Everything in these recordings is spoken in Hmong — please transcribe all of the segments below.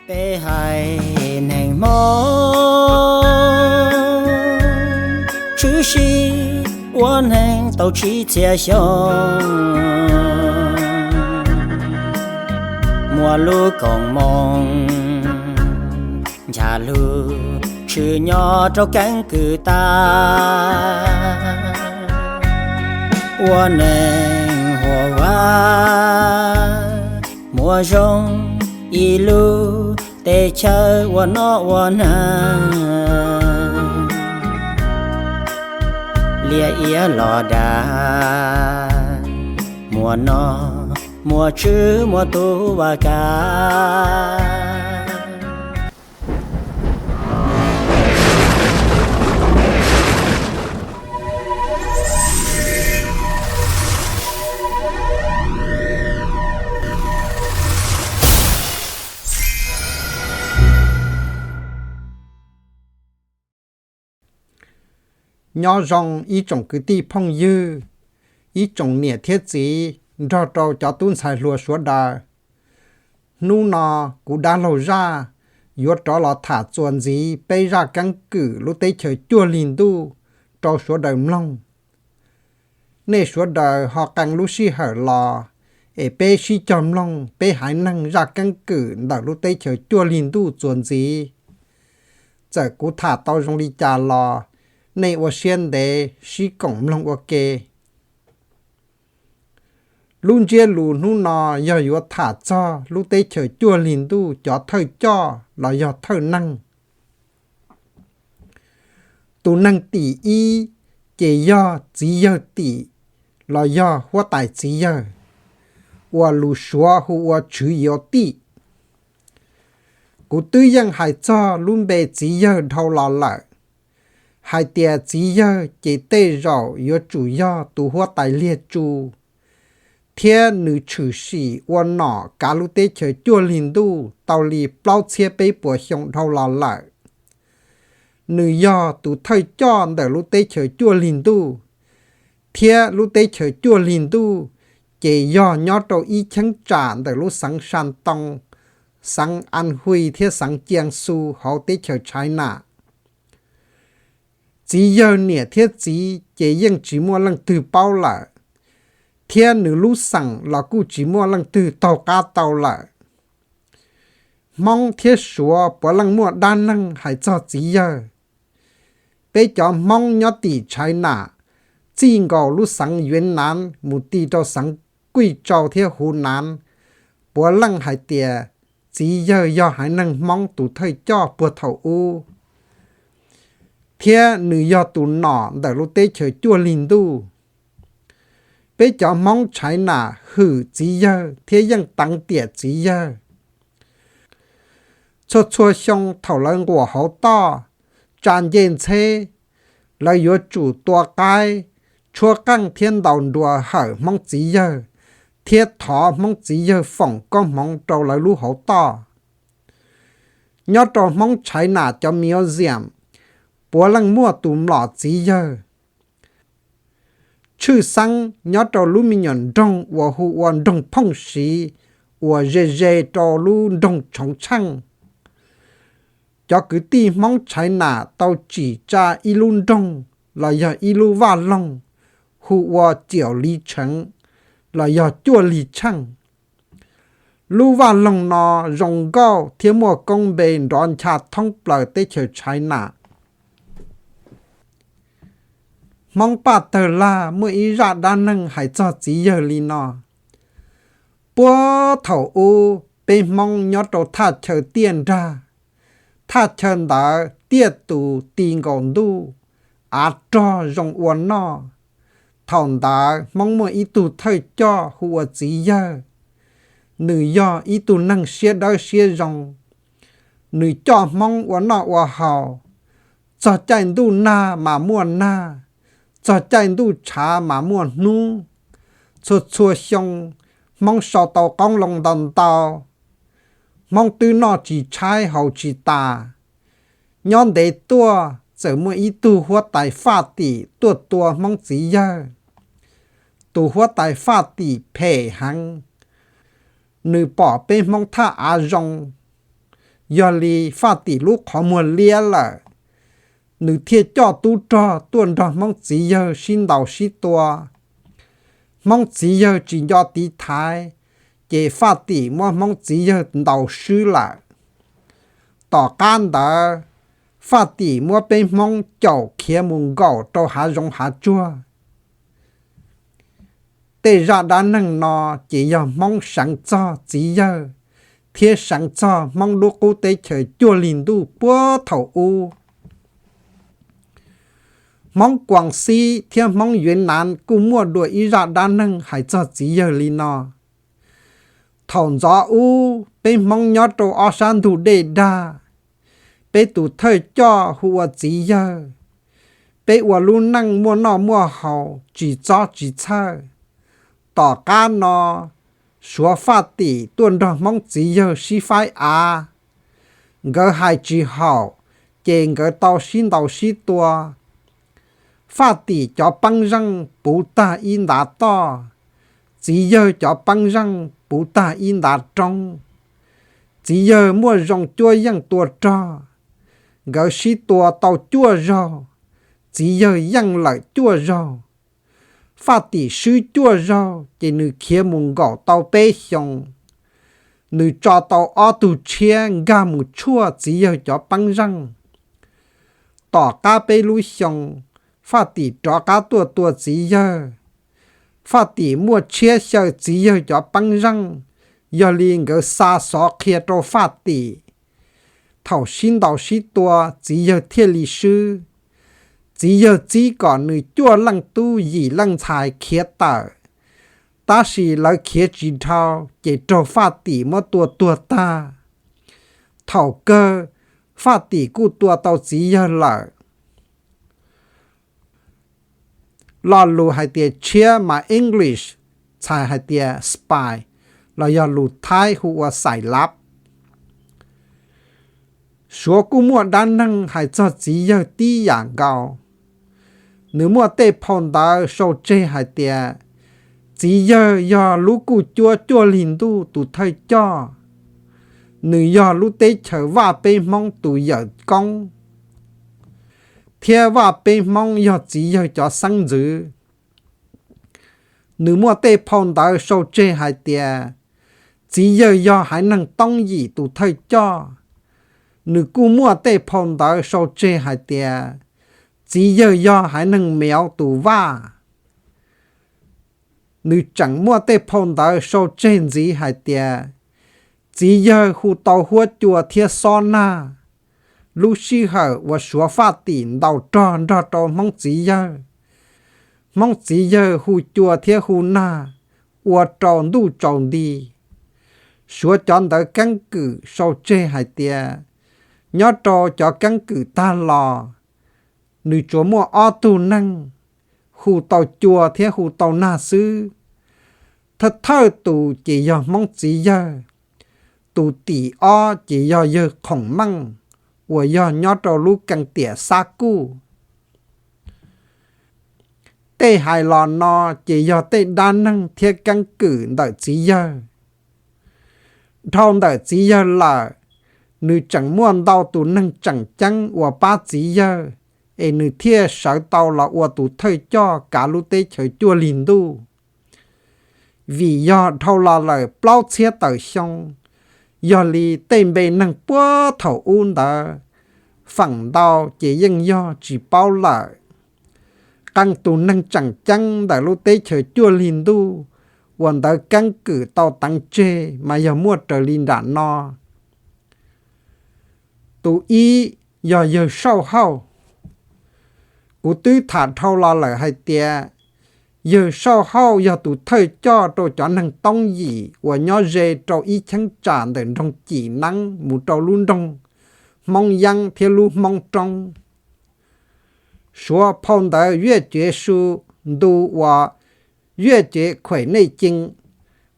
Peb haiv neeg Hmoob tshwm sim ua neeg tau tsib txhiab xyoo, muaj lub koom moos ncha lug tshwm nyob rau keeb kwm tag, ua neeg huam vam muaj zoo ib lub teb chaws ua noj ua hnav, liaj ia los dag, muaj nom muaj tswv muaj tub muaj kab. Nyob zoo ib tsoom kwv tij phooj ywg, ib tsoom niam thiab txiv, nrog rau cov tub ntxhais hluas sawv daws. Hnub no kuv dab laug Zaj yuav rov los tham txuas ntxiv peb zaj keeb kwm lub teb chaws cuaj hlis ntuj rau sawv daws mloog. Nej sawv daws ho qee lub sij hawm los es peb sib cog mloog peb haiv neeg zaj keeb kwm ntawm lub teb chaws cuaj hlis ntuj txuas ntxiv. Txawm kuv tham tau zoo li cas los nej ua siab ntev sib koom mloog ua ke. Lub ntsiab lus hnub no yog yuav tham txog lub teb chaws cuaj hlis ntuj cov thawj coj los yog thawj neeg. Tus neeg tim ib ces yog txiv yawg tim los yog huab tais txiv yawg, uas lus Suav hu ua tswv yuav tim. Kuv twb yeej hais txog lub npe txiv yawg dhau los lawm, hais tias txiv yawg ces tej zaum yuav tsum yog tus huab tais liag tsu, thiab nws tshwm sim ua nom kav lub teb chaws cuaj hlis ntuj tau li plaub txhiab peb puas xyoo dhau los lawm. Nws yog tus thawj coj ntawm lub teb chaws cuaj hlis ntuj, thiab lub teb chaws cuaj hlis ntuj ces yog nyob rau ib cheeb tsam ntawm lub xeev Sas Toos, xeev As Huis thiab xeev Cias Xus hauv teb chaws China. Txiv yawg niam thiab txiv ces yeej tsis muaj leej twg paub lawm, thiab nws lub xeem los kuj tsis muaj leej twg taug qab tau lawm. Hmoob thiab Suav puav leej muaj dab neeg hais txog txiv yawg. Peb cov Hmoob nyob tim China, txij nkaus lub xeev Yuav Naav mus ti rau xeev Kuj Tsau thiab Huv Naav, puav leej hais tias txiv yawg yog haiv neeg Hmoob tus thawj coj puag thaum ub, thiab nws yog tus nom ntawm lub teb chaws cuaj hlis ntuj. Peb cov Hmoob China hwm txiv yawg thiab yeej teev tiam txiv yawg. Txhua txhua xyoo thaum lawv nquas hauv toj, tsa ncej ntxheb, lawv yuav tsum tua qaib, tshuab qeej thiab ntaus nruas hawm Hmoob txiv yawg, thiab thov Hmoob txiv yawg foom koob hmoov rau lawv lub hauv toj. Nyob rau Hmoob China cov museum, puav leej muaj tus mlom txiv yawg. Tshwj xeeb nyob rau lub me nyuam nroog uas hu ua nroog Phooj Siv uas ze ze rau lub nroog Tshoov Tsheej. Cov kwv tij Hmoob China tau tsim tsa ib lub nroog los yog ib lub vaj loog hu ua Ciaum Li Tsheev los yog Cuaj Lig Tsheej. Lub vaj loog no zoo nkauj thiab muaj koob npe nrov ncha thoob plaws teb chaws China. Hmoob Paj Tawg Laj muaj ib zaj dab neeg hais txog txiv yawg li no. Puag thaum ub peb Hmoob nyob rau thaj chaw tiaj nrag, thaj chaw ntawd tiaj tus ti nkaus ntuj, av rog zoo ua noj. Thaum ntawd Hmoob muaj ib tug thawj coj hu ua txiv yawg, nws yog ib tug neeg siab dawb siab zoo. Nws coj Hmoob ua noj ua haus, txog caij ntuj nag mas muaj nag, txog caij ntuj tshav mas muaj hnub. Txhua txhua xyoo Hmoob sau tau qoob loo ntau ntau, Hmoob twb noj tsis tshaib haus tsis tas. Nyob ntev tuaj txawm muaj ib tug huab tais faj tim tuaj tua Hmoob txiv yawg. Tus huab tais faj tim phem heev, nws pom peb Hmoob thaj av zoo, Yog li Faj Tim lub qhov muag liab lawm, nws thiaj coj tub rog tuaj nrog Hmoob txiv yawg sib ntaus sib tua. Hmoob txiv yawg tsis nco tiv thaiv, ces Faj Tim muab Hmoob txiv yawg ntaus swb lawm. Tom qab ntawd, Faj Tim muab peb Hmoob caum khiav mus nkaum rau hav zoov hav tsuag. Tej zaj dab neeg no ces yog Hmoob seev txog txiv yawg thiab seev txog Hmoob lub qub teb chaws cuaj li ntuj puag thaum ub. Hmoob Kuas Xib thiab Hmoob Yuav Nav kuj muaj dua ib zaj dab neeg hais txog txiv yawg li no: Thaum ntxov ub peb Hmoob nyob rau ob sab ntug dej dag, peb tus thawj coj hu ua txiv yawg, peb ua lub neej muaj noj muaj haus tsis txob tsis txhawj. Tom qab no, Suav Faj Tim tuaj nrog Hmoob txiv yawg sib faib av, nkawd hais tsis haum, ces nkawd tau sib ntaus sib tua. Faj Tim cov peeb zeej puv tag ib ntav toj, txiv yawg cov peeb zeej puv tag ib ntav roob. Txiv yawg muaj zoo cuab yeej tua rog, nkawd sib tua tau cuaj zaug, txiv yawg yeej lawm cuaj zaug. Faj Tim swb cuaj zaug ces nws khiav mus nkaum tau peb xyoos. Nws tso tau ob tug tshiab nkag mus tshuaj txiv yawg cov peeb zeej. Tom qab peb lub xyoos, Faj Tim rov qab tuaj tua txiv yawg. Faj Tim muaj tshiab xyaw txiv yawg cov peeb zeej, yog li nkawd xa xov qhia rau Faj Tim. Thaum sib ntaus sib tua, txiv yawg thiaj li swb. Txiv yawg txib kom nws cuaj leej tub yim leej ntxhais khiav tawm, tab sis lawv khiav tsis dhau ces raug Faj Tim muab tua tuag tag. Thaum kawg, Faj Tim kuj tua tau txiv yawg lawm. Lo lus hais tias tshiab mas English txhais hais tias spy, los yog lus Thaib hu ua xais lab. Suav kuj muaj dab neeg hais txog txiv yawg tib yam nkaus. Nws muaj tej phau ntawv sau tseg hais tias txiv yawg yog lub kuj cuab cuaj li ntuj tus thawj coj. Nws yog lub teb chaws Vaj Peb Hmoob tus yawm koob, thiab Vaj Peb Hmoob yog txiv yawg cov xeeb ntxwv. Nws muaj tej phau ntawv sau tseg hais tias txiv yawg yog haiv neeg Toob Yim tus thawj coj. Nws kuj muaj tej phau ntawv sau tseg hais tias txiv yawg yog haiv neeg Mev tus vaj. Nws tseem muaj tej phau ntawv sau tseg ntxiv hais tias txiv yawg hu tau huab cua thiab xob nag. Lub sij hawm uas Suav Faj Tim ntaus rog nrog rau Hmoob txiv yawg, Hmoob txiv yawg hu cua thiab hu nag ua rau ntuj tsaus nti. Suav cov ntawv keeb kwm sau tseg hais tias nyob rau cov keeb kwm tag los, nws tsuas muaj ob tug neeg hu tau cua thiab hu tau nag xwb. Thawj thawj tus ces yog Hmoob txiv yawg, tus tim ob ces yog yawg Khoom Meej uas yog nyob rau lub keeb tiam Xab Kuj. Tej hais los no ces yog tej dab neeg thiab keeb kwm ntawm txiv yawg. Dhau ntawm txiv yawg lawm, nws tseem muaj ntau tus neeg tseem ceeb uas pab txiv yawg, es nws thiaj sawv tau los ua tus thawj coj kav lub teb chaws cuaj li ntuj. Vim yog dhau los lawm plaub txhiab tawm xyoo, yog li tej npe neeg puag thaum ub ntawd feem ntau ces yeej yog tsis paub lawm. Qee tus neeg tseem ceeb ntawm lub teb chaws cuaj li ntuj uas ntawv keeb kwm tau teev tseg mas yog muaj raws li nram no. Tus ib yog yawg Sauj Hauj. Kuv twb tham dhau los lawm hais tias yawg Sauj Hauj yog tus thawj coj rau cov neeg Toob Yim uas nyob ze rau ib cheeb tsam ntawm nroog Cim Neeb mus rau lub nroog Hmoob Yeeb thiab lub Hmoob Roob. Suav phau ntawv Viaj Cev Su ntu uas Viaj Cev Khuem Nej Cee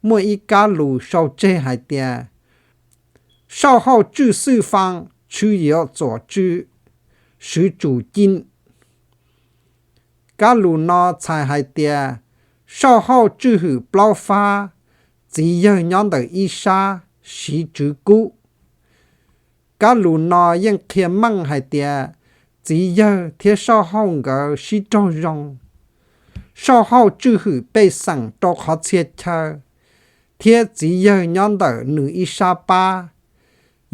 muaj ib kab lus sau tseg hais tias Sauj Hauj tswj xwj faa, tshwv yuav txuam tswj, swv tsum cin. Kab lus no txhais hais tias Sauj Hauj tswj hwm plaub fab, txiv yawg nyob ntawm ib sab, siv tswv kub. Kab lus no yeej qhia meej hais tias txiv yawg thiab Sauj Hauj nkawd sib raug zoo. Sauj Hauj tswj hwm pej xeem rau qhov txhia chaw, thiab txiv yawg nyob ntawm nws ib sab pab.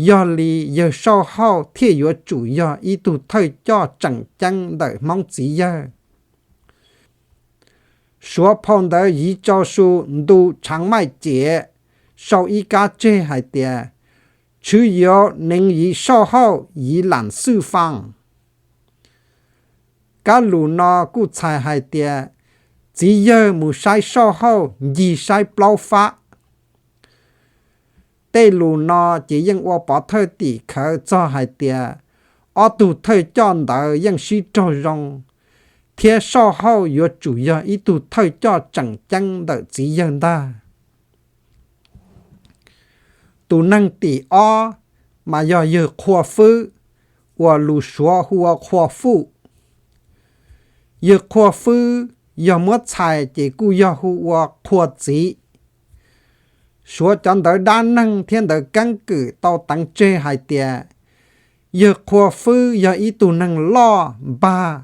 Yog li yawg Sauj Hauj thiaj yuav tsum yog ib tug thawj coj tseem ceeb ntawm Hmoob txiv yawg. Suav phau ntawv Yiv Tsau Su ntu Tshaav Maij Ciav sau ib kab tseg hais tias, Tswv Yuav neev Yiv Sauj Hauj Yiv Lam Xwj Faaj. Kab lus no kuj txhais hais tias txiv yawg mus saib Sauj Hauj ncig saib plaub fab. Tej lus no ces yeej ua pov thawj tim khawv txog hais tias ob tug thawj coj ntawd yeej sib raug zoo, thiab Sauj Hauj yuav tsum yog ib tug thawj coj tseem ceeb ntawm txiv yawg ntag. Tus neeg tim ob mas yog yawg Qhua Fwb, uas lus Suav hu ua Qhua Fuj. Yawg Qhua Fwb yog muab txhais ces kuj yog hu ua Qhua Txiv. Suav cov ntawv dab neeg thiab ntawv keeb kwm tau teev tseg hais tias yawg Qhua Fwb yog ib tug neeg loj npag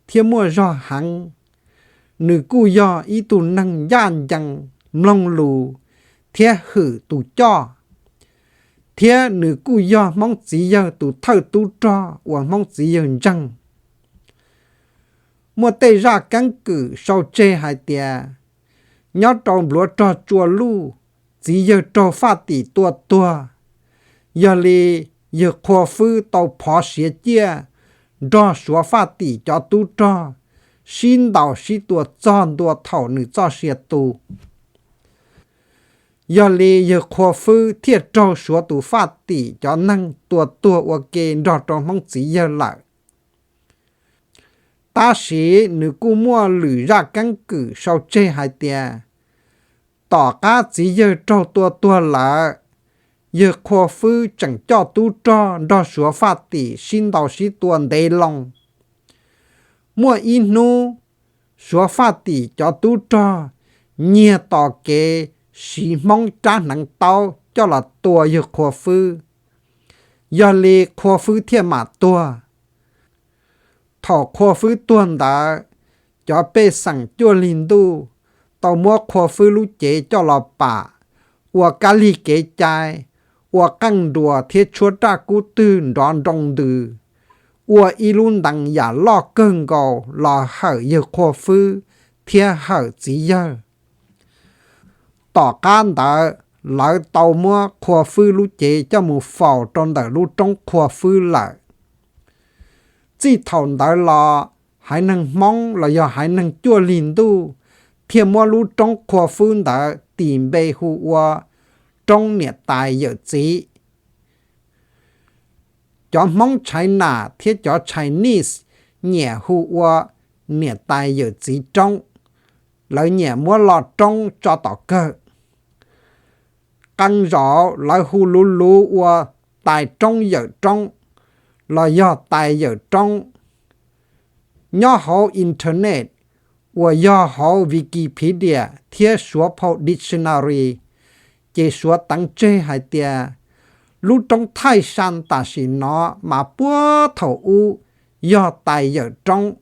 thiab muaj zog heev. Nws kuj yog ib tug neeg ncaj ncees, mloog lus thiab hwm tus coj, thiab nws kuj yog Hmoob txiv yawg tus thawj tub rog uas Hmoob txiv yawg ntseeg. Muaj tej zaj keeb kwm sau tseg hais tias nyob rau npluav rog Tsua Luj, txiv yawg raug Faj Tim tua tuag. Yog li yawg Qhua Fwb tau phov siav ciaj nrog Suav Faj Tim cov tub rog sib ntaus sib tua txog ntua thaum nws txoj sia tu. Yog li yawg Qhua Fwb thiaj raug Suav tus Faj Tim cov neeg tua tuag ua ke nrog rau Hmoob txiv yawg lawm. Tab sis nws kuj muaj lwm zaj keeb kwm sau tseg hais tias tom qab txiv yawg raug tua tuag lawm, yawg Qhua Fwb tseem coj tub rog nrog Suav Faj Tim sib ntaus sib tua ntev loo. Muaj ib hnub, Suav Faj Tim cov tub rog nyiag tos kev siv Hmoob rab hneev taub coj los tua yawg Qhua Fwb. Yog li Qhua Fwb thiaj mam tuag. Thaum Qhua Fwb tuag ntawd, cov pej xeem cuaj lig ntuj tau muab Qhua Fwb lub cev coj los pam, ua kab lig kev cai, ua qeej nruas thiab tshuab raj kub twg nrov nroo ntws, ua ib lub ntees yam loj kawg nkaus los hawm yawg Qhua Fwb thiab hawm txiv yawg. Tom qab ntawd, lawv tau muab Qhua Fwb lub cev coj mus faus rau ntawm lub roob Qhua Fwb lawm. Txij thaum ntawd los, haiv neeg Hmoob los yog haiv neeg cuaj lig ntuj thiaj muab lub roob Qhua Fwb ntawd tis npe hu ua roob niam tais yawm txiv. Cov Hmoob China thiab cov Chinese nyiam hu ua niam tais yawm txiv roob, lawv nyiam muab lo roob tso tom kawg. Qee zaum lawv hu luv luv ua tais roob yawm roob los yog tais yawm roob. Nyob hauv internet uas yog hauv Wikipedia thiab Suav phau dictionary, ces Suav teev tseg hais tias lub roob Thaij San tam sim no mas puag thaum ub yog tais yawm roob,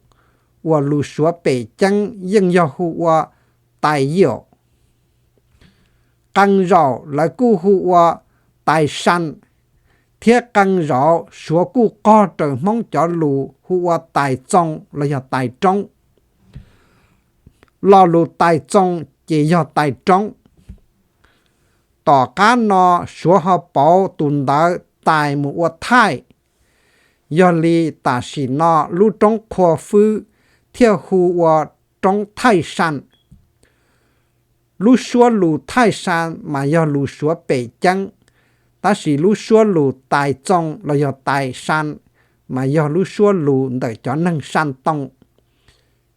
uas lus Suav pem ceeb yeej yog hu ua tais yaum. Qee zaum lawv kuj hu ua tais san, thiab qee zaum Suav kuj qog raws Hmoob cov lus hu ua tais txoo los yog tais roob. Lo lus tais txoo ces yog tais roob. Tom qab no Suav ho pauv tus ntawv tais mus ua thaij. Yog li tam sim no lub roob Qhua Fwb thiaj hu ua roob Thaij San. Lub suab lus Thaij San mas yog lus Suav pem ceeb, tab sis lub suab lus tais txoo los yog tais san mas yog lub suab lus ntawm cov neeg San Toom.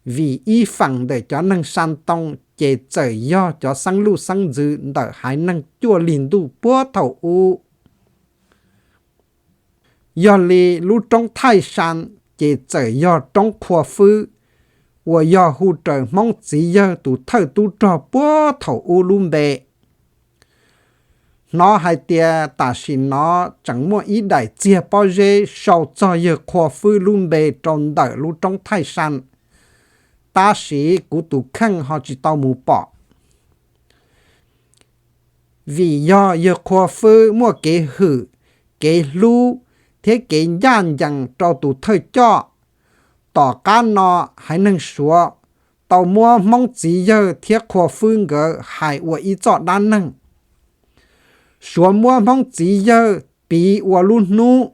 Vim ib feem ntawm cov neeg San Toom ces txawm yog cov xeeb luj xeeb ntxwv ntawm haiv neeg cuaj lig ntuj puag thaum ub. Yog li lub roob Thaij San ces txawm yog roob Qhua Fwb, uas yog hu raws Hmoob txiv yawg tus thawj tub rog puag thaum ub lub npe. Hnov hais tias tam sim no tseem muaj ib daim txiag pob zeb sau txog yawg Qhua Fwb lub npe rau ntawm lub roob Thaij San, tab sis kuv tus kheej ho tsis tau mus pom. Vim yog yawg Qhua Fwb muaj kev hwm, kev hlub thiab kev ncaj ncees rau tus thawj coj, tom qab no haiv neeg Suav tau muab Hmoob txiv yawg thiab Qhua Fwb nkawd hais ua ib txoj dab neeg. Suav muab Hmoob txiv yawg piv ua lub hnub,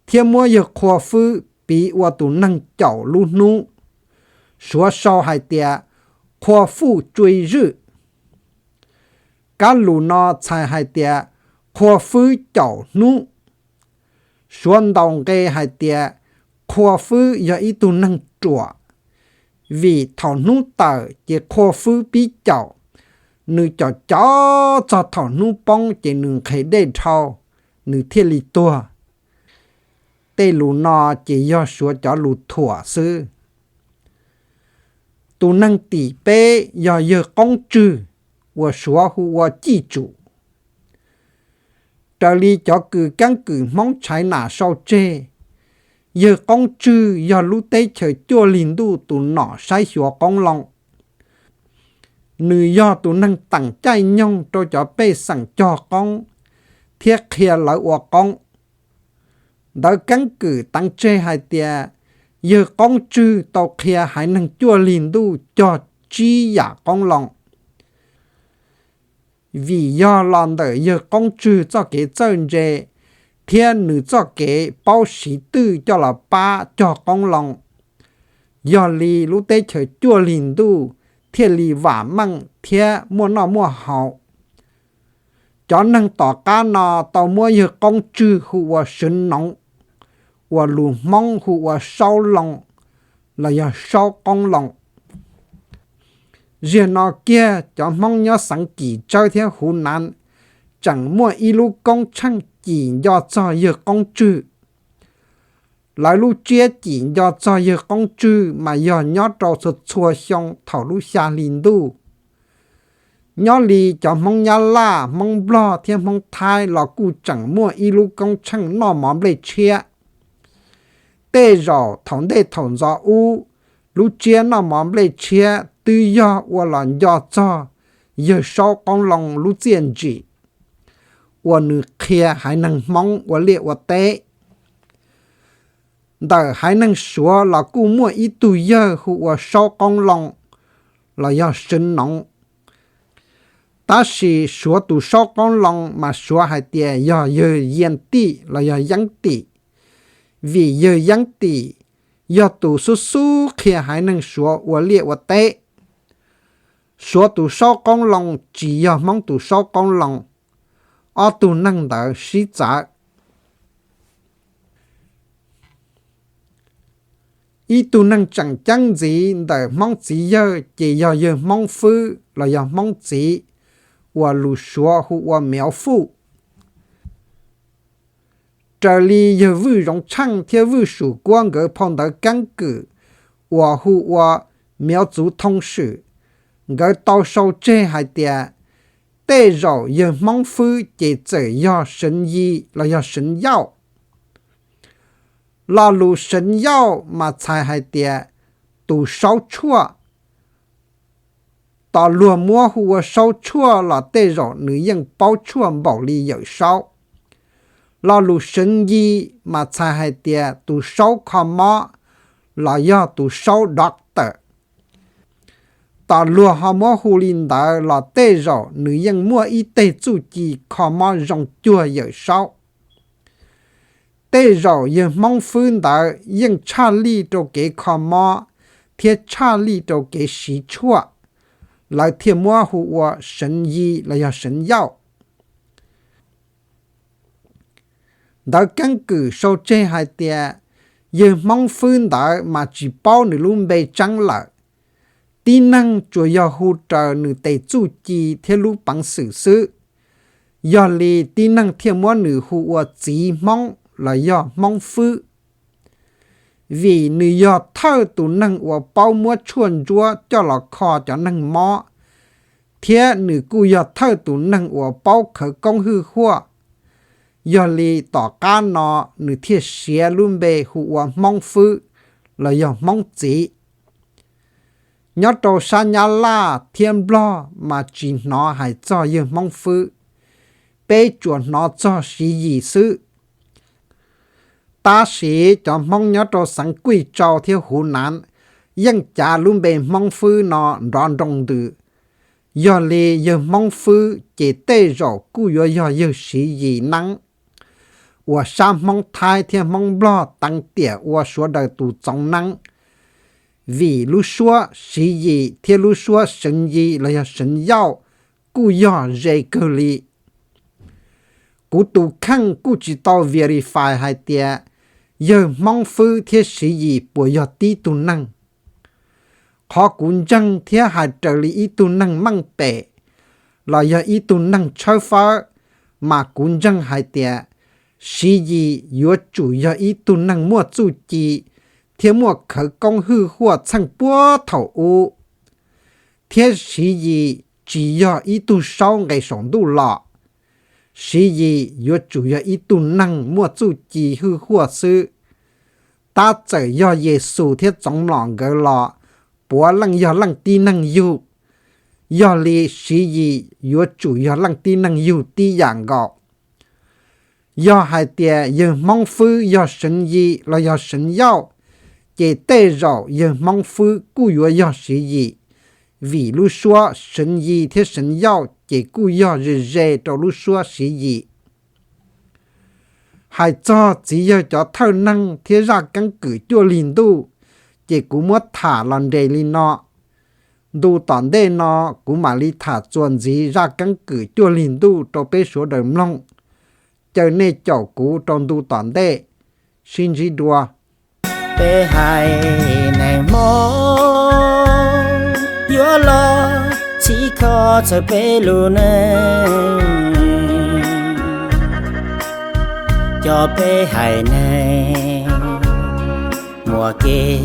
thiab muab yawg Qhua Fwb piv ua tus neeg caum lub hnub. Suav sau hais tias Qhua Fuj Tsui Zwj. Kab lus no txhais hais tias Qhua Fwb caum hnub. Suav ntaus nqe hais tias Qhua Fwb yog ib tug neeg ruam, vim thaum hnub tawm ces Qhua Fwb pib caum, nws caum caum txog thaum hnub poob ces nws nqhis dej dhau, nws thiaj li tuag. Tej lus no ces yog Suav cov lus thuam xwb. Tus neeg tim peb yog yawg Qoob Tswg, uas Suav hu ua Cij Tsum. Raws li cov kws keeb kwm Hmoob Tshaiv Nam sau tseg, yawg Qoob Tswg yog lub teb chaws Cuaj Lig Ntuj tus nom saib xyuas qoob loo. Nws yog tus neeg teem caij nyoog rau cov pej xeem cog qoob thiab qhia lawv ua qoob. Ntawv keeb kwm teev tseg hais tias yawg Qoob Tswg tau qhia haiv neeg Cuaj Lig Ntuj cog tsib yam qoob loo. Vim yog los ntawm yawg Qoob Tswg txoj kev txawj ntse thiab nws txoj kev paub siv twj coj los pab cog qoob loo, yog li lub teb chaws Cuaj Lig Ntuj thiaj li vam meej thiab muaj noj muaj haus. Cov neeg tom qab no tau muab yawg Qoob Tswg hu ua Seev Noov, uas lus Hmoob hu ua Saub Loo los yog Saub Qoob Loo. Ziag no kiag cov Hmoob nyob xeev Kim Tsawb thiab Huv Nav tseem muaj ib lub koob tsheej cim nco txog yawg Qoob Tswg. Lawv lub tsiab cim nco txog yawg Qoob Tswg mas yog nyob rau txhua txhua xyoo thaum lub xya hli ntuj. Nyob li cov Hmoob Nyab Laj, Hmoob Nplog thiab Hmoob Thaib los kuj tseem muaj ib lub koob tsheej noj mov nplej tshiab. Tej zaum thaum ntej thaum ntxov ub, lub tsiab noj mov nplej tshiab twb yog ua los nco txog yawg Saub Qoob Loo lub txiaj ntsim uas nws qhia haiv neeg Hmoob ua liaj ua teb. Ntawm haiv neeg Suav los kuj muaj ib tug yawg hu ua Saub Qoob Loo los yog Seev Noov. Tab sis Suav tus Saub Qoob Loo mas Suav hais tias yog yawg Yias Tim los yog Yeeb Tim, vim yawg Yeeb Tim yog tus xub xub qhia haiv neeg Suav ua liaj ua teb. Suav tus Saub Qoob Loo tsis yog Hmoob tus Saub Qoob Loo, ob tug neeg ntawd sib txawv. Ib tug neeg tseem ceeb ntxiv ntawm Hmoob txiv yawg ces yog yawg Hmoob Fwb los yog Hmoob txiv, uas lus Suav hu ua Meob Fuj. Raws li yawg Vwj Zoov Tsheej thiab Vwj Sum Kuab nkawd phau ntawv keeb kwm uas hu ua Meob Txuv Thoo Swm, nkawd tau sau tseg hais tias tej zaum yawg Hmoob Fwb ces txawm yog Seev Yi los yog Seev Yauj. Lo lus Seev Yauj mas txhais hais tias tus saub tshuaj. Tos luag muab hu ua saub tshuaj los tej zaum nws yeej paub tshuaj npaum li Yawm Saub. Lo lus Seev Yi mas txhais hais tias tus saub kho mob los yog tus saub doctor. Tos luag ho muab hu li ntawd los tej zaum nws yeej muaj ib teg txuj ci kho mob zoo cuag Yawm Saub. Tej zaum yawg Hmoob Fwb ntawd yeej tshaj lij rau kev kho mob thiab tshaj lij rau kev siv tshuaj, lawv thiaj muab hu ua Seev Yi los yog Seev Yauj. Ntawv keeb kwm sau tseg hais tias yawg Hmoob Fwb ntawd mas tsis paub nws lub npe tseeb lawm. Tib neeg tsuas yog hu raws nws tes txuj ci thiab lub peev xwm xwb, yog li tib neeg thiaj muab nws hu ua Txiv Hmoob los yog Hmoob Fwb. Vim nws yog thawj tus neeg uas paub muab tshuaj ntsuab coj los kho cov neeg mob, thiab nws kuj yog thawj tus neeg uas paub khawv koob hwj huaj. Yog li tom qab no nws thiaj siav lub npe hu ua Hmoob Fwb los yog Hmoob Txiv. Nyob rau sab Nyab Laj thiab Nplog mas tsis hnov hais txog yawg Hmoob Fwb, peb tsuas hnov txog Siv Yis xwb. Tab sis cov Hmoob nyob rau xeev Kuj Tsau thiab Huv Nav yeej cav lub npe Hmoob Fwb no nrov nroo ntws. Yog li yawg Hmoob Fwb ces tej zaum kuj yuav yog yawg Siv Yis neeb, uas sab Hmoob Thaib thiab Hmoob Nplog teev tiam ua Suav daws tus txoov neeb, vim lub suab Siv Yis thiab lub suab Seev Yis los yog Seev Yauj kuj yog ze kawg li. Kuv tus kheej kuj tsis tau verify hais tias yawg Hmoob Fwb thiab Siv Yis puas yog tib tug neeg. Qhov kuv ntseeg thiab hais raws li ib tug neeg meej pem los yog ib tug neeg tshawb fawb, mas kuv ntseeg hais tias Siv Yis yuav tsum yog ib tug neeg muaj txuj ci thiab muaj khawv koob hwj huaj txheej puag thaum ub. Thiab Siv Yis tsis yog ib tug saub nqes saum ntuj los. Siv Yis yuav tsum yog ib tug neeg muaj txuj ci hwj huaj xwb. Tab txawm yog Yexus thiab Txoov Mlom nkawd los puav leej yog leej tib neeg yug. Yog li Siv Yis yuav tsum yog leej tib neeg yug tib yam nkaus. Yog hais tias yawg Hmoob Fwb yog Seev Yis los yog Seev Yauj, ces tej zaum yawg Hmoob Fwb kuj yuav yog Siv Yis, vim lub suab Seev Yis thiab Seev Yauj ces kuj yog ze ze rau lub suab Siv Yis. Hais txog txiv yawg cov thawj neeg thiab zaj keeb kwm cuaj lig ntuj, ces kuv muab tham los nres li no. Ntu tom ntej no kuv mam li tham txuas ntxiv zaj keeb kwm cuaj lig ntuj rau peb sawv daws mloog. Caw nej caum kuv rau ntu tom ntej, sib ntsib dua. Peb haiv neeg Hmoob yuav los txhim kho txog peb lub neej. Cov peb haiv neeg muaj kev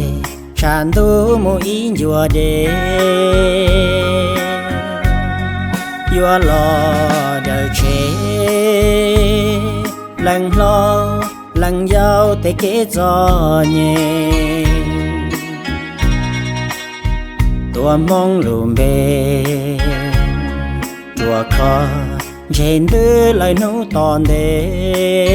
tshav ntuj mus ib ncua deb, yuav los daws tseg leej hlob leej yau tej kev txom nyem. Tuam Hmoob lub npe ruaj khov ntshe ntws lawm hnub tom ntej.